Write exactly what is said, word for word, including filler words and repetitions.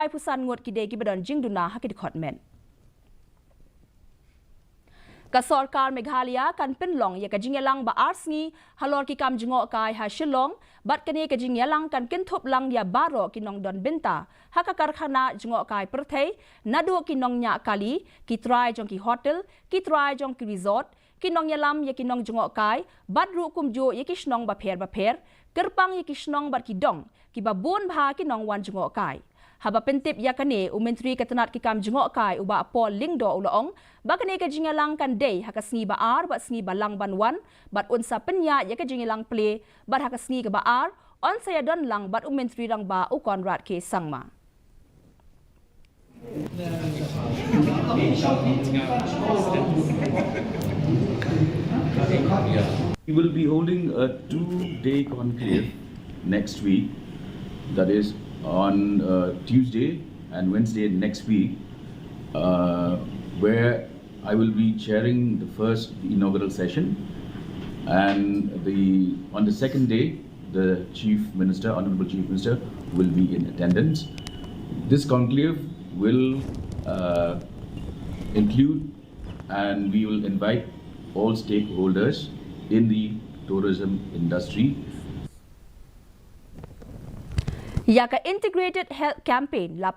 laiphew san ngut ki dei kiba don jingduna ha ki dkhot met. Ka sorkar Meghalaya kan pynlong ïa ka jingïalang ba ar sngi halor ki kam jngohkai ha Shillong, bad kane ka jingïalang kan kynthup lang ïa baroh ki nongdon bynta ha ka karkhana jngohkai pyrthei, naduh ki nongñiah kali, ki trai jong ki hotel, ki trai jong ki resort, ki nongïalam ïa ki nongjngohkai, bad ruh kumjuh ïa ki shnong bapher bapher, kyrpang ïa ki shnong bad ki dong kiba bun bha ki nongwan jngohkai. Haba pyntip ïa kane, u Myntri ka tnat ki kam jngohkai, u Bah Paul Lyngdoh, u la ong ba kane ka jingïalang kan dei ha ka sngi ba ar bad sngi Balang ban wan, bad un sa pynïaid ïa ka jingïalang plie, bad ha ka sngi kaba ar yn sa ïadon lang bad u Myntri Rangbah, u Conrad K Sangma. We will be holding a two-day conclave next week, that is on uh, Tuesday and Wednesday next week, uh, where I will be chairing the first inaugural session, and the on the second day, the Chief Minister, Honorable Chief Minister, will be in attendance. This conclave will uh, include, and we will invite all stakeholders in the tourism industry. Ïa ka Integrated Health Campaign la